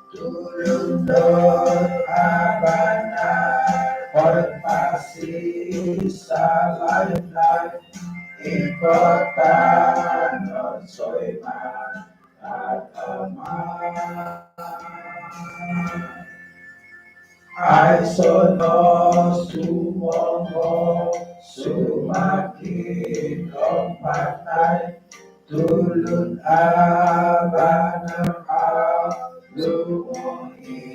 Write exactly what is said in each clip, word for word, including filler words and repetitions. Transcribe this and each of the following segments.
Tulun do abana, korpasi salai-lai, ikot tano soiman. Aiso no sumongo, sumakin om patai, tulun abana au lumohi.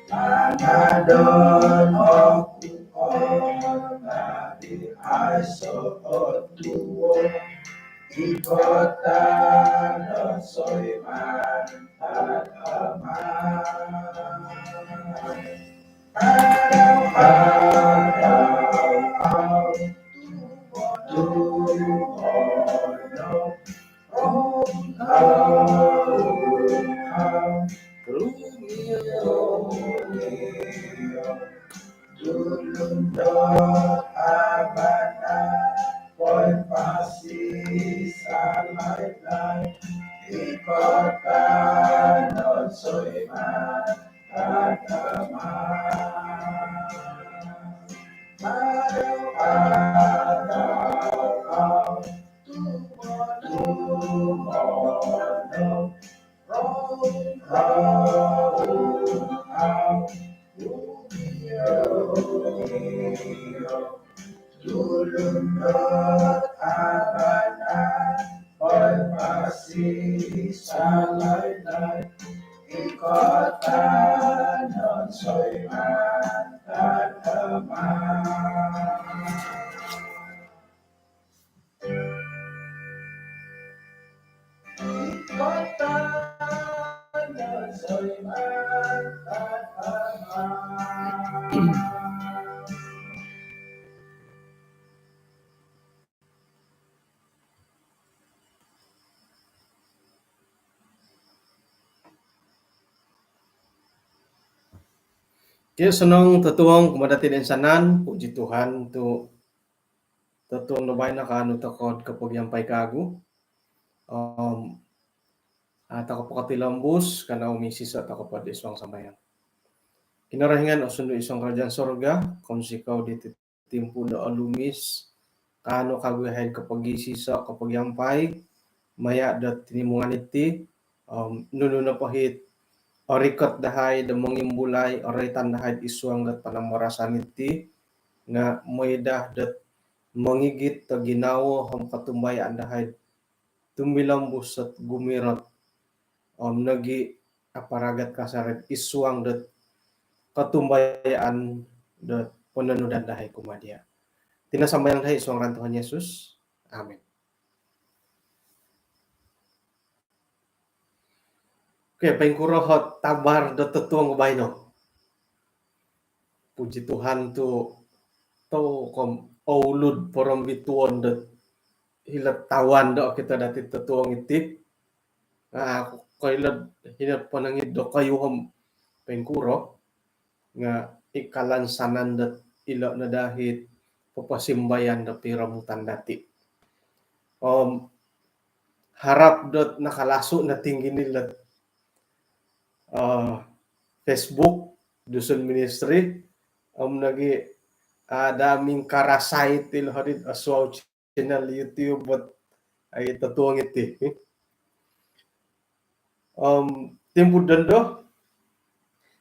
Anadon oku o tadi aiso otuo, ikot tano soiman. Tulun do abana, korpasi salai-lai, ikot tano soiman. Tulun do abana, korpasi salai-lai, ikot tano soiman. Okey, osonong totuong kumaa dati toinsanan. Puji Tuhan tu totuong do baino kaanu tokou kopogiampai kagu. Om, ah, tokou potilombus, kanou misiso tokou po id suang sambayang. Kinorohingan osundu id suang kerajaan sorga, kounsikou diti timpu do olumis, kaanu kagu yahai kopogisiso, kopogiampai maya do tinimungan iti, om nunu nopo it orikot dahai do mongimbulai, oroitan dahai id suang dot panambarasan iti, nga mooi daa dot mongigit do ginawo om kotumbayaan dahai tumilombus dot gumirot om nogi aparagat kasari id suang dot kotumbayaan dot pononudan dahai kumaa dia. Iti no sambayang dahai id suang ngaran Tuhan Yesus. Amin. Okey, poingkuro ot abar dot totuong baino? Puji Tuhan tu tokou om oulud porombituon dot hilo tawan do okito dati totuong iti. Nga koilo hino ponong id dokoyu om poingkuro, nga i kalansanan dot ilo no daa it poposimbayan do piromutan dati. Om harap dot nakalasu no tinggi ni lot, eh, Facebook Dusun Ministry, om nogi ada mingkarasai ti lo hodi osuau channel YouTube buat ai totuong iti. Om timpu dondo,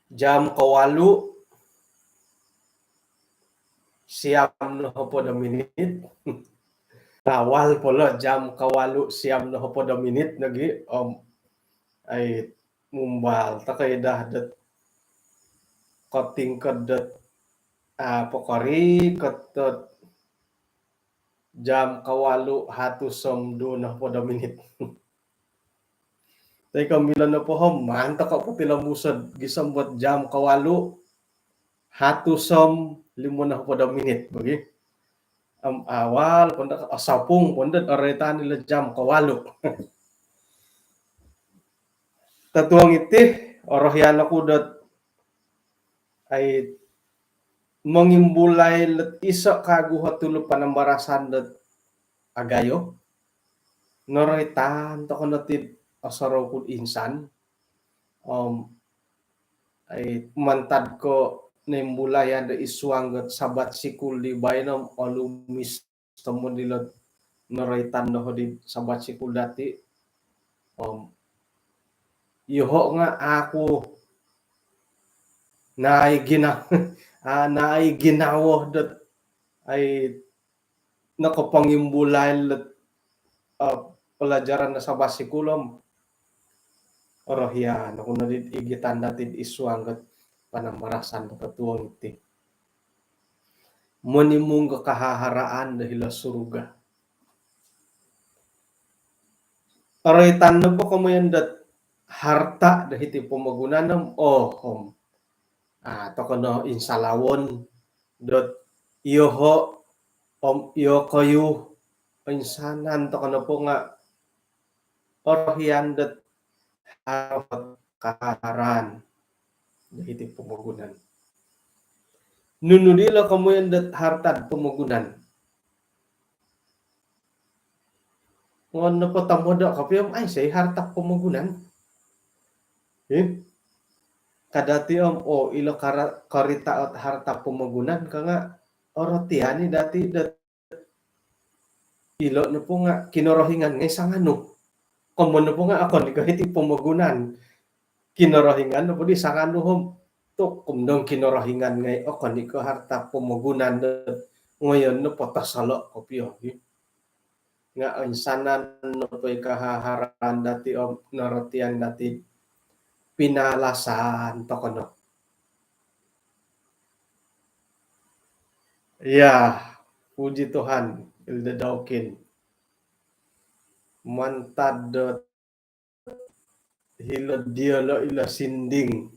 jam kawalu siam nohopod o minit. Awal po lo, jam kawalu siam nohopod o minit nogi, om ai mumbal tokou daa dot kotingkod dot, ah, pokorikot dot jam kawalu hatus om duo nohopod o minit. Toi ko milo nopo om maan tokou potilombuso gisom dot jam kawalu hatus om limo nohopod o minit bagi. Om awal po ndo, osopung po ndo oroitan ilo jam kawalu. Totuong iti, orohian oku dot ai mongimbulai lot iso kagu o tulu panambarasan dot agayo. Noroitan tokou no ti osorou ku insan om ai mantad ko nimbulayan do id suang dot Sabat Sikul di baino om olumis tomod ilo noroitan doho di Sabat Sikul dati. Om yoho nga aku nai gina ah, nai ginawo dot ai nokopongimbulai lot uh, pelajaran do Sabat Sikul om orohian oku no di igitan dati id suang dot panambarasan do kotuong iti. Monimung do kahaharaan do hilo surga. Oroitan nopo komoyon dot harta do hiti pomogunan om oh om ah, tokou no insalawon dot yoho om yokoyu insanan tokou nopo nga orohian dot haro kahaharaan do hiti pomogunan. Nunu dilo komoyon dot harta pomogunan? Ngon nopo tomod kopio om aiso i harta pomogunan. Eh? Kada ti om oh ilo kara- karita ot harta pomogunan ka nga orotian i dati dot ilo nopo nga Kinorohingan ngai sanganu. Komoyon nopo nga okon i ko hiti pomogunan. Kinorohingan nopo di sanganu om tokom dong Kinorohingan ngai okon i ko harta pomogunan do ngoyon nopo tosolo kopio. Nga insanan nopo i kahaharaan dati om norotian dati pinalasan tokou no. Ya, puji Tuhan, Elder Daukin. Mantad dot hilo diolo ilo sinding.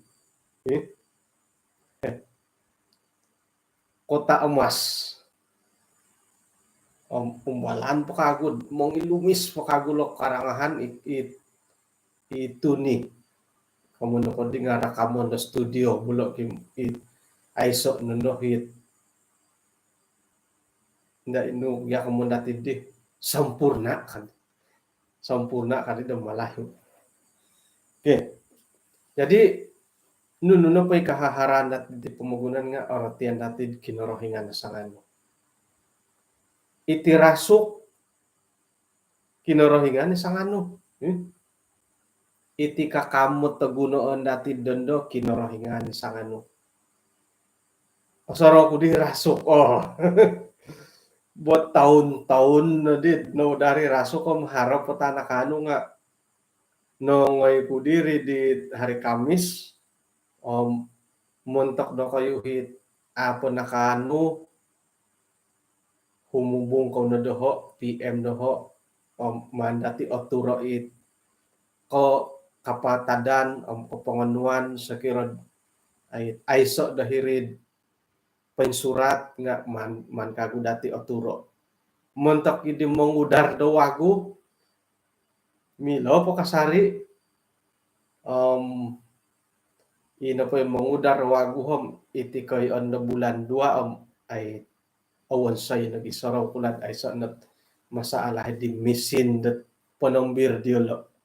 Eh? Kota emas. Om umbalan po kagu, mongilumis po kagu lo karangahan i, i, i tuni. Komoyon nopo di nga rakaman do studio mulo ki i, aiso nondo hit. Nda inu ya komoyon dati di sempurna kan. Sempurna kan di Malayu. Okey. Jadi nunu nopo i kahaharaan dati di pomogunan nga orotian dati Kinorohingan sanganu. Iti rasuk Kinorohingan sanganu. Hmm? Iti kakamot do gunoon dati dondo Kinorohingan sanganu. Osorou ku di rasuk. Oh. Buat tahun-tahun no di no dari rasuk om haro po tanakanu nga nongoi ku diri di hari Kamis om montok dokoyu hit apo nakanu humubung kou no doho, P M doho om maan dati oturo it ko kapatadan om kopongonuan sokiro ai aiso do hiri'd poinsurat nga maan, maan kagu dati oturo. Montok i di mongudar do wagu milo po kasari om ino po i mongudar wagu om iti koi ondo bulan dua om ai owonsoi nogi sorou ku lad aiso not masalah di mesin dot ponombir diolo.